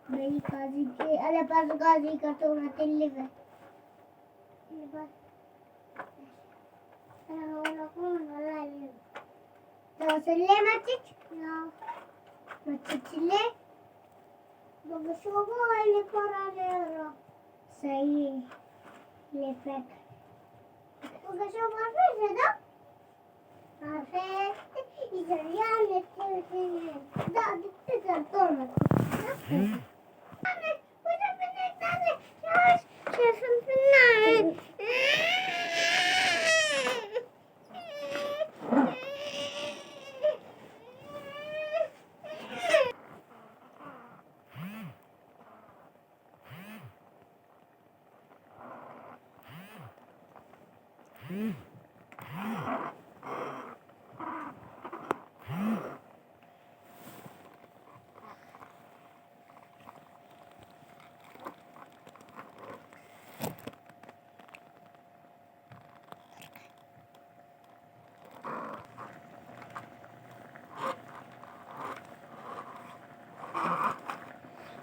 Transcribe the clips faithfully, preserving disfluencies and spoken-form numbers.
بھئی قاضی کے، اللہ پاک قاضی کا تو نہ تلے۔ تو سلے مچک؟ مچک سلے؟ بگو شوبو ویلے پرانے را۔ صحیح۔ لے پیک۔ بگو شوبو پیسے دو۔ آخر، ای جریان نے دا دکتے جلتو مت۔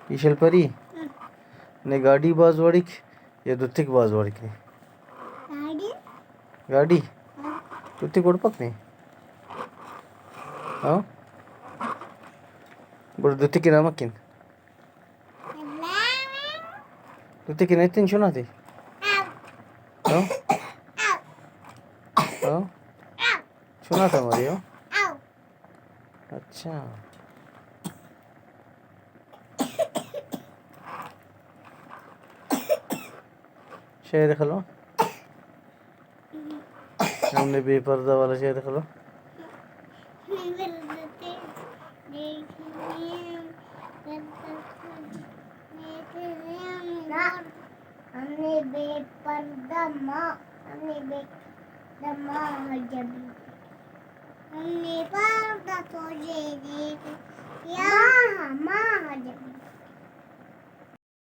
ایشل پری، ہم۔ نے گاڈی بھاز وڑک یا دتک بھاز وڑک نے؟ گاڈی۔ گاڈی؟ ہاں۔ دتک وڑپک نے؟ ہاں؟ گڑا دتک نا مکن۔ تو تے کہ نتن چنا تے؟ ہاں؟ ہاں؟ چنا تا مری ہو؟ اچھا۔ شعر خلو۔ ہم نے بے پردہ والا شعر خلو۔ ہم نے بے پردہ ماں، ہم نے بے پردہ ماں عجبی۔ ہم نے پردہ تو یہ دیکھ، یا ماں عجبی۔